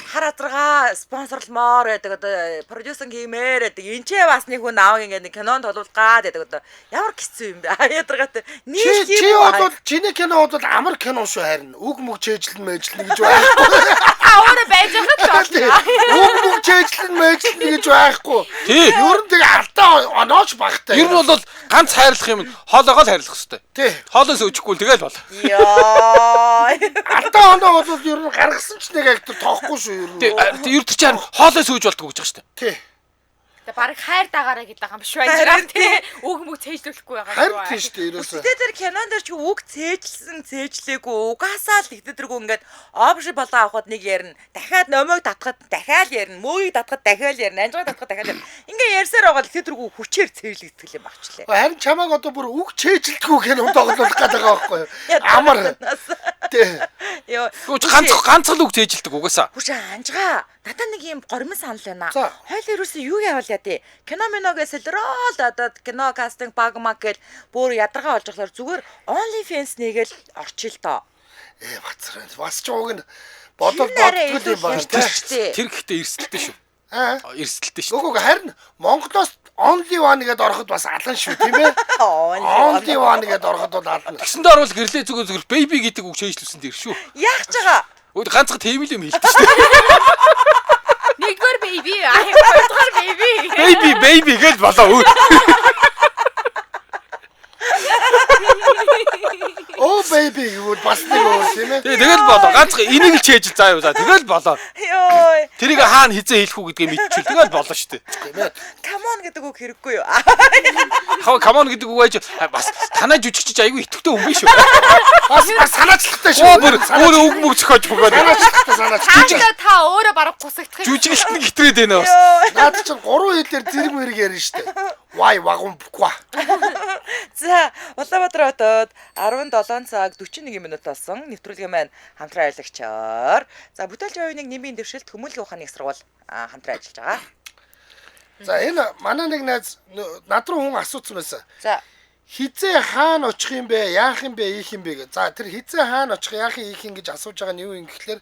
хар азаргаа спонсорлмоор байдаг одоо продюсинг хиймээр байдаг. Энд ч бас нэг хүн аав ингээд нэг кинонд толуулах гад байдаг одоо ямар хэцүү юм бэ? Ядаргаатай. Чи Нийлх чи юм уу? бол чиний кино бол амар кино шүү харин. Үг мүг чэйжлэн мэйжлэн гэж байхгүй. Та өөрөө байж байхад л болно. Үг мүг чэйжлэн мэйжлэн гэж байхгүй. Тий. Ер нь тэгээ алдаа онооч багтай. Ер нь бол ганц хайрлах юм хоолоогоо л хайрлах хэвээр. Тий. Хоолоос өжихгүй тэгэл бол. Яа. Алдаа оноо бол ер нь гаргасан ч нэг актер тоохгүй шүү ер нь. Тий, ер нь чи харин хоолоос өж болдгоо гэж байгаа шүү дээ. Тий. Тэ баг хайр дагаараа гэдэг юм биш байж байгаа тий. Үг мөг цээжлүүлэхгүй байгаа Харин тийм шүү дээ ерөөсөө. Гэтэ тэр кинон дээр чи үг цээжилсэн цээжлээгүй угаасаа л тэгтэргүй ингээд обж болоо авахд нэг ярина. Дахиад номойг татхад дахиад ярина. Мөөгийг татхад дахиад ярина. Анжгаа татхад дахиад ярина. Ингээ ярьсаар байгаа л тэгтэргүй хүчээр цээжлэгдэх юм багчлаа. Харин чамааг одоо бүр үг чэйжилдэггүй кинонд тоглуулах гэдэг байгаа байхгүй юу? Амар. Тий. Йоо. Гэхдээ ганц ганц л үг цээжилдэг угаасаа. Хүч анжгаа. Надад нэг юм гормон санал байна. За. Хойл ерөөсөө юу явал яа тий. Кино миногээ сэлрол одоо кино кастинг баг маг гэл бүр ядаргаа болж болохоор зүгээр OnlyFans нэгээл орчил доо. Э бацар. Бас ч уг нь бодол Тэр арай боддгоо юм илүү байна. хямдхан тий. шүү дээ. Тэр гэхдээ эрсдэлтэй шүү. Аа. Эрсдэлтэй шүү. Үгүй үгүй харин Монголоос only one гэдээ ороход бас алан шүү тийм ээ. Only one гэдээ ороход бол алан. Тэгсэндээ орвол гэрлээ зүгээр зүгээр baby гэдэг үг чэйжлүүлсэн дэр шүү. Яах ч байгаа. Үүд ганцхан тийм л юм хэлдэг шүү дээ. Нэгдүгээр baby, хоёрдугаар baby. Baby baby гэж болоо үүд. Оо baby гэвэл бас нэг өөр тийм ээ. Тий, тэгэл болоо. Ганцхан энийг л чэйжил заа юу за. Тэгэл болоо. Йой. Тэрийг хаана хизээ хэлэх үү гэдгээ мэдчихвэл тэгэл болоо шүү дээ. Тийм ээ. Come on гэдэг үг хэрэггүй юу? Хаа come on гэдэг үг байж бас танаа жүжигч айгүй итгэвтэй хүн биш үү? Бас бас санаачлагтай шүү. Оо бүр өөр үг мөг зохиож бөгөөд. Санаачлагтай санаачлагтай. Таашаа та өөрөө бараг гусагдах юм. Жүжиглэлт нь гитрээд байна бас. Наад чинь гурван хэлээр зэрэг мэрэг ярина шүү дээ. Вай вагун буква. За, Улаанбаатар хотод 17 цаг 41 минут болсон. Нэвтрүүлгийн маань хамтран ажиллагчаар. За, бүтээлч оюуныг нэмийн дэвшилт хүмүүлгийн ухааны их сургууль хамтран ажиллаж байгаа. За энэ манай нэг найз над руу хүн асуусан байсан. За, Хизээ хаана очих юм бэ? Яах юм бэ? Ийх юм бэ гэ. За тэр хизээ хаана очих, яах юм, ийх юм гэж асууж байгаа нь юу юм гэхлээр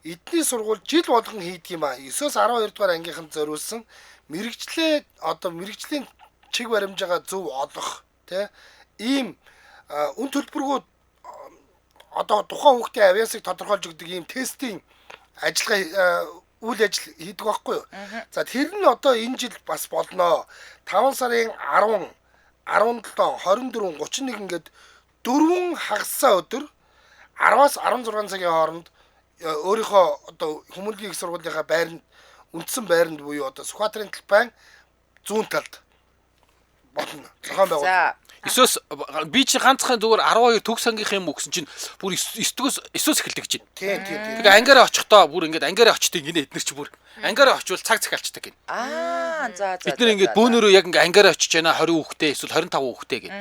эдний сургууль жил болгон хийдэг юм а. 9-оос 12 дугаар ангийнханд зориулсан мэрэгчлээ одоо мэрэгжлийн чиг баримжаагаа зөв олох тий ийм үн төлбөргүй одоо тухайн хүүхдийн авиасыг тодорхойлж өгдөг ийм тестийн ажиллагаа үйл ажил хийдэг байхгүй юу. За тэр нь одоо энэ жил бас болноо. 5 сарын 10, 17, 24, 31 ингээд дөрвөн хагасаа өдөр 10-аас 16 цагийн хооронд өөрийнхөө одоо хүмүүнлэгийн их сургуулийнхаа байранд үндсэн байранд буюу одоо Сүхбаатарын талбайн зүүн талд болно. Зохион байгуулалт. за. 9-оос би чи ганцхан зүгээр 12 төгс ангийнх юм уу гэсэн чинь бүр 9-өөс 9-өөс эхэлдэг чинь. Тийм тийм тийм. Тэгээ ангиараа очихдоо бүр ингээд ангиараа очтыг гинэ эднэр чи бүр ангиараа очивол цаг захиалчдаг гин. Аа, за за. Бид нэр ингээд бөөнөрөө яг ингээд ангиараа очиж байна 20 хүүхдээ эсвэл 25 хүүхдээ гин.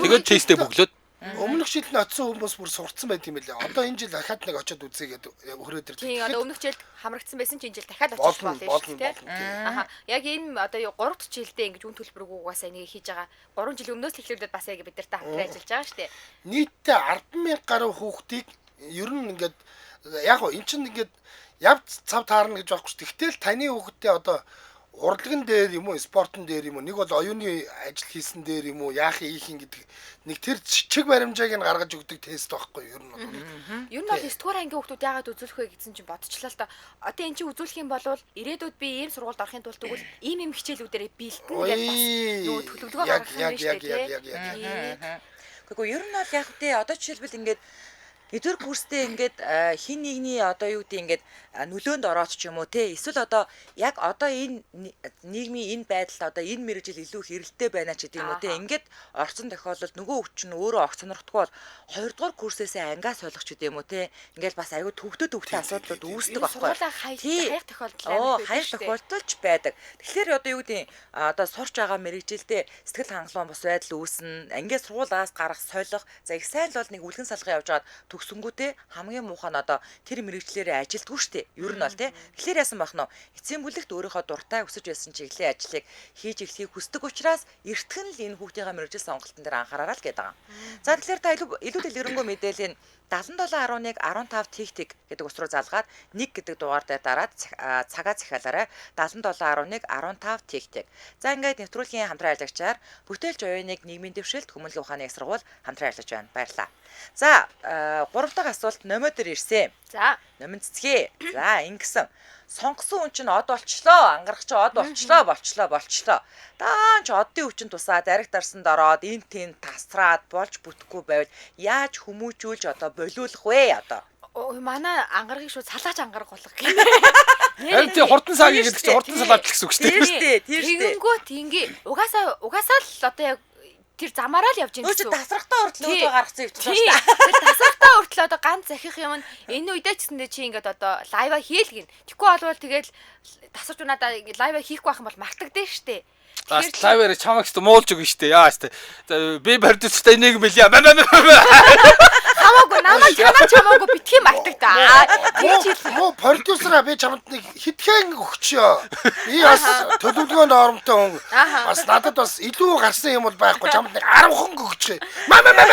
Тэгээд тестээ бөглөөд Өмнөх жил нь очисон хүмүүс бүр сурцсан байт юм билээ. Одоо энэ жил дахиад нэг очиод үзье гэдэг хөрөөд ирлээ. Тийм одоо өмнөх жил хамрагдсан байсан чинь энэ жил дахиад очих Болно, болно шүү дээ. болно, болно, Аха. Яг энэ одоо юу 3 дахь жилдээ ингэж үн төлбөргүй угаасаа энийг хийж байгаа. 3 жил өмнөөс л эхлүүлээд бас яг бид нартай хамтран ажиллаж байгаа шүү дээ. Нийтдээ 100000 гаруй хүүхдийг ер нь ингээд яг гоо эн чинь ингээд яв цав таарна гэж байхгүй шүү. Тэгтэл таны хүүхдтэй одоо Урлаган дээр юм уу, спортон дээр юм уу, нэг бол оюуны ажил хийсэн дээр юм уу, яах ийх юм гэдэг нэг тэр чиг баримжааг нь гаргаж өгдөг тест байхгүй юу? Ер нь бол. Ер нь бол 9 дугаар ангийн хүүхдүүд яагаад үзүүлэх вэ гэсэн чинь бодчихлоо л да. Одоо эн чинь үзүүлэх юм бол ирээдүйд би ийм сургуульд орохын тулд тэгвэл ийм ийм хичээлүүдээрээ бэлтэнэ гэж бас нөгөө төлөвлөгөө гаргах юм байна шүү дээ. Яг. Гэхдээ ер нь бол яг тий одоо жишээлбэл ингээд нэгдүгээр курстэй ингээд хин нэгний одоо юу гэдэг ингээд нөлөөнд ороод ч юм уу те эсвэл одоо яг одоо энэ нийгмийн энэ байдалд одоо энэ мэргэжил илүү хэрэлтэй байна ч гэдэг юм уу те ингээд орсон тохиолдолд нөгөө хүч нь өөрөө огт сонирхдаггүй бол хоёрдугаар курсээсээ ангиа солих ч гэдэг юм уу те ингээд бас аюу төвхтөө төвхтөө асуудлууд үүсдэг байхгүй хайх тохиолдол амар хайх тохиолдол ч байдаг. Тэгэхээр одоо юу гэдэг одоо сурч байгаа мэргэжилдээ сэтгэл хангалуун бус байдал үүснэ. Ангиа сургуулиас гарах солих за их сайн л бол нэг үлгэн салгаа явж байгаад төгсөнгүүтээ хамгийн муухай нь одоо тэр мэргэжлээрээ ажилдгүй штэ. Ер нь бол тий. Тэгэхээр яасан байх нь эцсийн бүлэгт өөрийнхөө дуртай өсөж байсан чиглэлийн ажлыг хийж эхлэхийг хүсдэг учраас эртхэн л энэ хүүхдийнхаа мэргэжил сонголтын дээр анхаараарай л гэдэг байгаа. За тэгэхээр та илүү дэлгэрэнгүй мэдээллийн 77.11 15 тик тик гэдэг ус руу залгаад 1 гэдэг дугаар дээр дараад цагаа захиалаарай. 77.11 15 тик тик. За ингээд нэвтрүүлгийн хамтран ажиллагчаар бүтээлч оюуныг нийгмийн дэвшилт хүмүүнлэгийн ухааны их сургууль хамтран ажиллаж байна. Баярлалаа. За 3 дахь асуулт номоо дээр ирсэн. За номон цэцгээ. За ингэсэн. Сонгосон хүн чинь од болчлоо, ангарах чи од болчлоо, болчлоо. Даанч одын өвчин тусаад ариг дарсанд ороод эн тэн тасраад болж бүтэхгүй байвал яаж хүмүүжүүлж одоо болиулах вэ одоо? Манай ангаргийг шууд салаач ангараг болгох гэнэ. Харин тий хурдан саа гэдэг чинь хурдан салаач гэсэн үг шүү дээ. Тийм шүү дээ. Тийм шүү дээ. Тэгэнгүүт ингээ угаасаа л одоо яг тэр замаараа л явж байгаа гэсэн. Нөө чи тасрахтаа хүртэл өөдөө гаргацсан явчихсан шүү дээ. Тэр тасрахтаа хүртэл одоо ганц захих юм нь энэ үедээ ч гэсэндээ чи ингээд одоо лайва хийлгэн. Тэгэхгүй болвол тэгэл тасарч унаадаа ингээд лайва хийхгүй байх юм бол мартагдэн шүү дээ. Тэгэхээр лайваар чамайг ч муулж өгнө шүү дээ. Яа шүү дээ. Би продюсертай нэг мэлья. Хамаагүй намайг чамайг чамаагүй битгий мартагдаа. Тэгж муу продюсераа би чамд нэг хитгэн өгчөө. Би бас төлөвлөгөө нормтой хүн. Бас надад бас илүү гарсан юм бол байхгүй. Чамд нэг 10 хон өгчээ. Ма ма ма.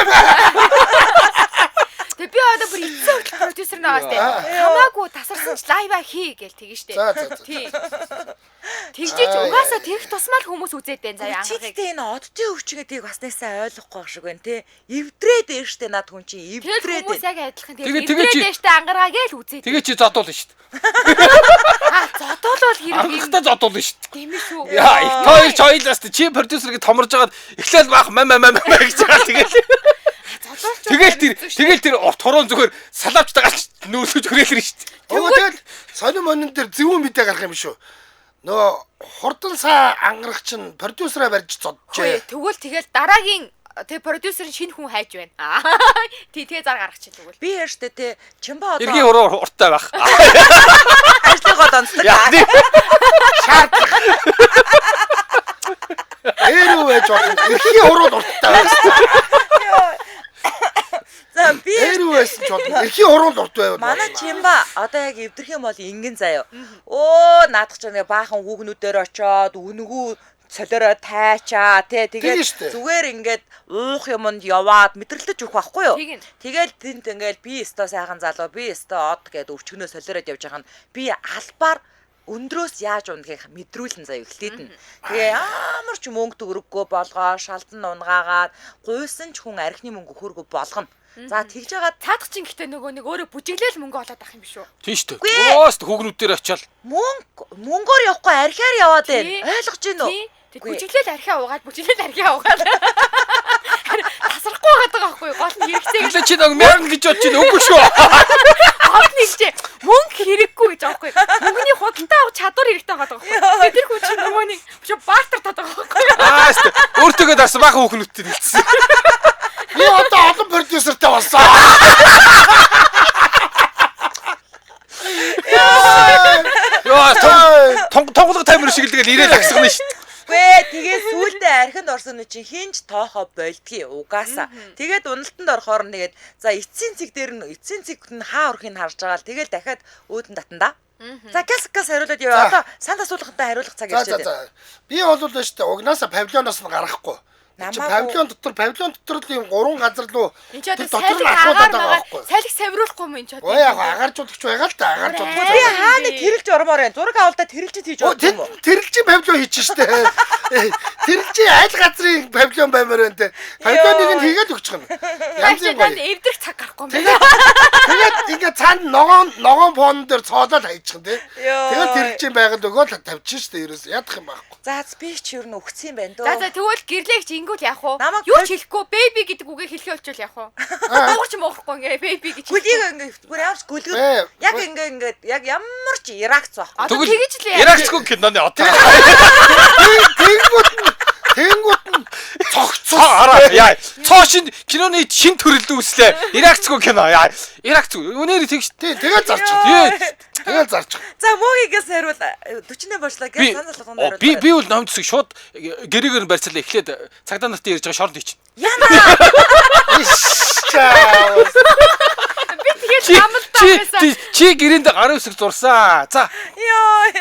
Тэг би одоо бүр эцсийн хүртэл продюсер наагаас тэ. Хамаагүй тасарсан ч лайва хий гэл тэгэн штэ. Тий. Тэгжиж угаасаа тэрх тусмаа л хүмүүс үзээд байна заяа ангарыг. Чи энэ оддын өвчнөө тийг бас нэсээ ойлгохгүй байх шиг байна те. Эвдрээд дээр штэ над хүн чинь эвдрээд. Хүмүүс яг адилхан тийм эвдрээд дээр штэ ангараа гээл үзээд. Тэгээ чи зодуул штэ. Аа зодуулвал хэрэг юм. Ангарахтаа зодуулна штэ. Тийм шүү. Яа, их хоёр чойлоос чи продюсер гэж томорж байгаад эхлээл баах ма ма ма ма гэж байгаа тэгэл. Тэгэл тэр урт хуруу зүгээр салаавчтай гарч нүүрлэж хүрээлэр шүү дээ. Өө тэгэл сонин монин дээр зөвүүн мэдээ гарах юм шүү. Нөгөө хурдан саа ангарах чинь продюсераа барьж зоджээ. Тэгвэл тэгэл дараагийн тэг продюсер нь шинэ хүн хайж байна. Тий тэгээ зар гаргах чинь тэгвэл. Би ярьжтэй те Чимба одоо Эргийн хуруу урттай байх. Ажлыгаа донцдог. Шаардлага. Эрүү байж болно. Эрхийн хуруу урттай байх. За би эрүү байсан ч болно. Эрхийн хуруу урт байвал. Манай Чимба одоо яг эвдэрх юм бол ингэн заяа. Өө наадах ч нэг баахан хүүгнүүдээр очоод үнэгүй солиороо тайчаа тий тэгээд зүгээр ингээд уух юмд яваад мэдрэлтэж өгөх байхгүй юу. Тэгэл тэнд ингээд би өстой сайхан залуу би өстой од гэд өвчгөнөө солиороод явж байгаа нь би албаар өндрөөс яаж ундгийг мэдрүүлэн заяа эхлээд нь. Тэгээ ямар ч мөнгө төгрөггүй болгоо шалдан унгаагаад гуйсан ч хүн архины мөнгө хөргөө болгоно. За тэгж байгаа цаадах чинь гэтээ нөгөө нэг өөрөө бүжиглээл мөнгө олоод авах юм биш үү? Тийм шүү дээ. Өөст хүүгнүүдээр очиад мөнгөөр явахгүй архиар яваад байна. Ойлгож байна уу? Тэг бүжиглээл архиа угаад бүжиглээл архиа угаад тасрахгүй байгаа байхгүй гол нь хэрэгцээ. Тэгээ чи нэг мярна гэж бодож байна үгүй шүү. Гол нь хэрэгцээ. Мөнгө хэрэггүй гэж аахгүй. Мөнгөний худалдаа авах чадвар хэрэгтэй байгаа байхгүй. Тэгээ тэр хүн чинь нөгөө нэг биш бартер таад байгаа байхгүй. Аа шүү. Өөртөөгөө дарсан баахан хүүхнүүдтэй хэлсэн. Би одоо олон продюсертэй болсон. Йоо, тонголго таймер шиг л тэгэл ирээл агсгана шүү. Гүй тэгээ сүүлдээ архинд орсон нь чинь хинч тоохоо болдгий угаасаа. Тэгээд уналтанд орохоор нь тэгээд за эцсийн цэг дээр нь эцсийн цэгт нь хаа орохыг харж байгаа л тэгэл дахиад өөдөн татна да. За газ газ хариулаад яваа. Одоо санд асуулгатаа хариулах цаг ирж байна. За. Би бол л шүү дээ угнаасаа павильоноос нь гарахгүй. Чи Намаагүй павильон дотор л юм гурван газар руу Энэ ч одоо тэр дотор нь салхи ахуйд агаар байгаа магаар байхгүй. салхи савируулахгүй юм энэ ч одоо. Ой яг агааржуулагч байгаа л да агааржуулагч. Би хаа нэг тэрэлж ормоор байна. Зураг авалтаа тэрэлж хийж Оо бодсон юм уу? тэрэлжийн павильон хийчих штэ. Тэрэлжийн аль газрын павильон баймаар байна те. Павильоныг нь хийгээд өгчих юм. Янз Янз юм гоё. эвдэрх цаг гарахгүй юм байна. Тэгээд тэгээд ингээ цаана ногоон фон дээр цоолоод хайчих те. Йоо. Тэгээд тэрэлжийн байгаль өгөөл тавьчих штэ ерөөс ядах юм байхгүй. За би ч ер нь өгсөн юм байна дөө. За тэгвэл гэрлэгч ингүүл яах вэ? Намайг Юу ч хэлэхгүй baby гэдэг үгийг хэлхээ болчихвол яах вэ? Дуугарч муухрахгүй ингээ baby гэж. Гүлийг ингээ бүр ямарч гүлгэр Ээ, яг ингээ ингээ яг ямар ч Иракц байхгүй. Одоо тэгэж л яа. Иракцгүй киноны одоо. Тэнгүүд нь тэнгүүд нь цогцсон. Цоо араа яа. Цоо шин киноны шин төрөл үүслээ. Иракцгүй кино яа. Иракцгүй. Үнээр тэгш. Тий тэгээд зарчих. Тий. Тэгээд зарчих. За мөгийгээс хариул 48 болчлаа Би гэж санал болгонд хариул. би бол номд зүг шууд гэрээгээр нь барьцаалаа эхлээд цагдаа нарт ярьж байгаа шоронд хийчихнэ. Яна. Ишчаа. Би тэгэл Чи амлалтаа чи байсан. чи гэрээнд гарын үсэг зурсан. За. Йоо.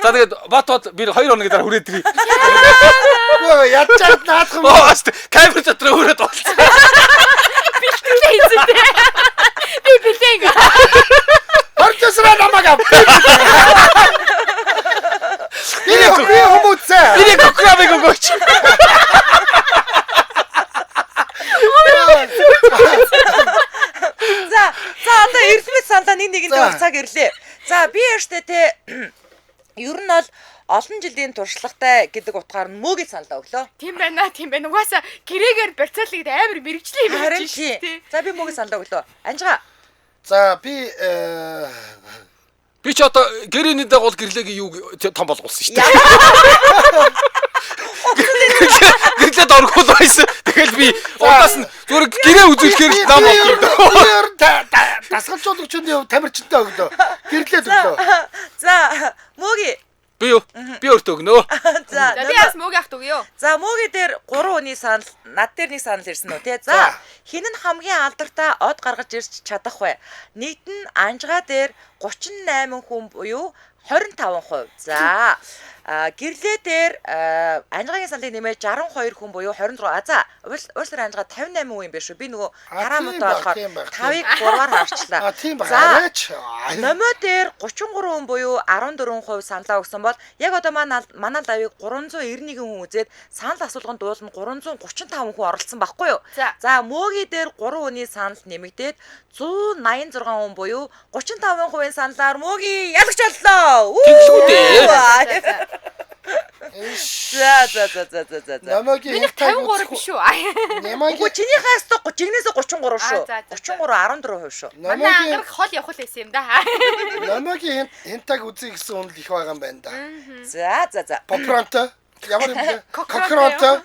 За тэгээд бат бат би 2 хоногийн дараа хүрээд ирье. Үгүй ядчаад наадах юм. Оо шүү. Камер дотор өрөөд болцсон. Бэлтгэлээ хийсэн те. Би бэлээ ингээ. Продюсераа намайг ав. Би хүмүүцээ. Би кокрамыг өгөөч. За за одоо эрдэмэд саналаа нэг нэгэндээ За. их цаг ирлээ. За би яштэй те ер нь бол олон жилийн туршлагатай гэдэг утгаар нь мөгийн саналаа өглөө. Тийм байна, тийм байна. Угаасаа гэрээгээр барьцаалаа гэдэг амар мэрэгжлийн юм Харин байж тий. шүү дээ. За би мөгийн саналаа өглөө. Анжгаа. За би Би ч одоо гэрээний дагуул гэрлээгийн юу том болгуулсан шүү дээ. Гэрлээд оргуул байсан. Тэгэл би удаас нь зүгээр гэрээ үзүүлэхээр л нам болдог юм даа. Би ер нь дасгалжуулагчдын хувьд тамирчтай өглөө. Гэрлээд өглөө. За мөгийн Би юу? Би өөртөө өгнө. За За би бас мөг яхт өгөө. За мөгийн дээр 3 хүний санал над дээр нэг санал ирсэн үү те. За За. хин нь хамгийн алдартай од гаргаж ирж чадах вэ? Нийт нь анжгаа дээр 38 хүн буюу 25%. За гэрлээ дээр анжгаагийн саналыг нэмээд 62 хүн буюу 26. А за уучлаарай анжгаа 58 хүн юм биш үү? Би нөгөө А, хараа тийм муутай баг, болохоор тийм баг, тийм. 5-ыг 3-аар харчлаа. А тийм баг. За Арайч. Номоо дээр 33 хүн буюу 14% саналаа өгсөн бол яг одоо манай лавыг 391 хүн үзээд санал асуулганд дуулна 335 хүн оролцсон байхгүй юу? За. За мөөгийн дээр 3 хүний санал нэмэгдээд 186 хүн буюу 35% саналаар мөөгийн ялагч боллоо. Тэглгүй дээ. За за за за за за за. Намайг Минийх 53 биш үү? Намайг Үгүй чинийхээс жигнэсээ 33 шүү. А, за, за, за. 33 14% шүү. Манай намайг ангараг хол явах л байсан юм да. намайг хинтаг үзье гэсэн хүн л их байгаа юм байна да. За за за. Попронто ямар юм бэ? Кокронто. Кокронто.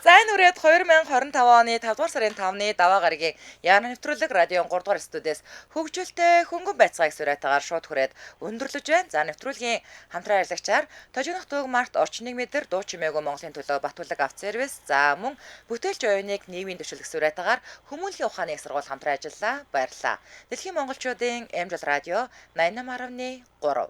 За энэ үрээд 2025 оны 5 дугаар сарын 5-ны даваа гарагийн Яна нэвтрүүлэг радион 3 дугаар студиэс хөгжүүлтэй хөнгөн байцгааг сүрэтагаар шууд хүрээд өндөрлөж байна. За нэвтрүүлгийн хамтран ажиллагчаар Тожигнох дүүг март орчин нийгмийн дэр дуу чимээгүй Монголын төлөө Батүлэг автосервис за мөн бүтээлч оюуныг нийгмийн төшөлг сүрэтагаар хүмүүнлэгийн ухааны их сургууль хамтран ажиллаа. Баярлалаа. Дэлхийн монголчуудын MJL радио 88.3.